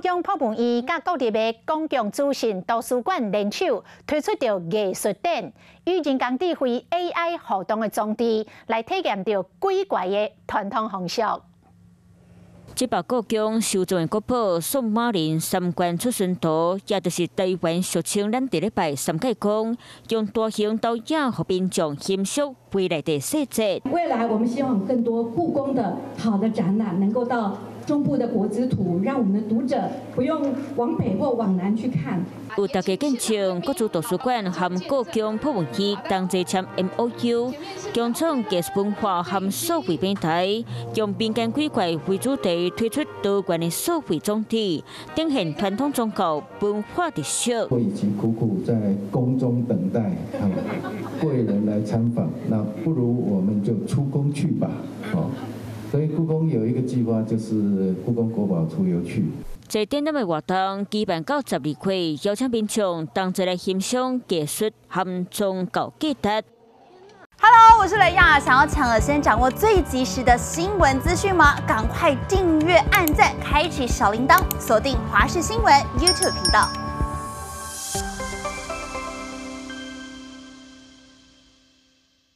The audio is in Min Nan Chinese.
宮博物院佮國立的公共資訊圖書館聯手推出著藝術展，以人工智慧 AI 互動的裝置來體驗著鬼怪的傳統風俗。這擺故宮收藏的國寶宋美齡三官出巡圖，也就是台灣俗稱咱佇咧拜三界公，用大型投影予民眾欣賞未來的細節。未來我們希望更多故宮的好的展覽能夠到中部的國資圖，讓我們的讀者不用往北或往南去看。有大家見證，國資圖書館和故宮博物院同齊簽 MOU，共創藝術文化和數位平台，用民間鬼怪為主題推出多元的數位裝置，展現傳統宗教文化特色。我以及苦苦在宮中等待貴人來參訪，那不如我們就出宮去吧。所以故宮有一個計劃，就是故宮國寶出遊去。這展覽的活動舉辦到12月，邀請民眾同齊來欣賞藝術和宗教價值。 Hello，我是雷亞，想要搶先掌握最及時的新聞資訊嗎？趕快訂閱、按讚、開啟小鈴鐺，鎖定華視新聞 YouTube 頻道。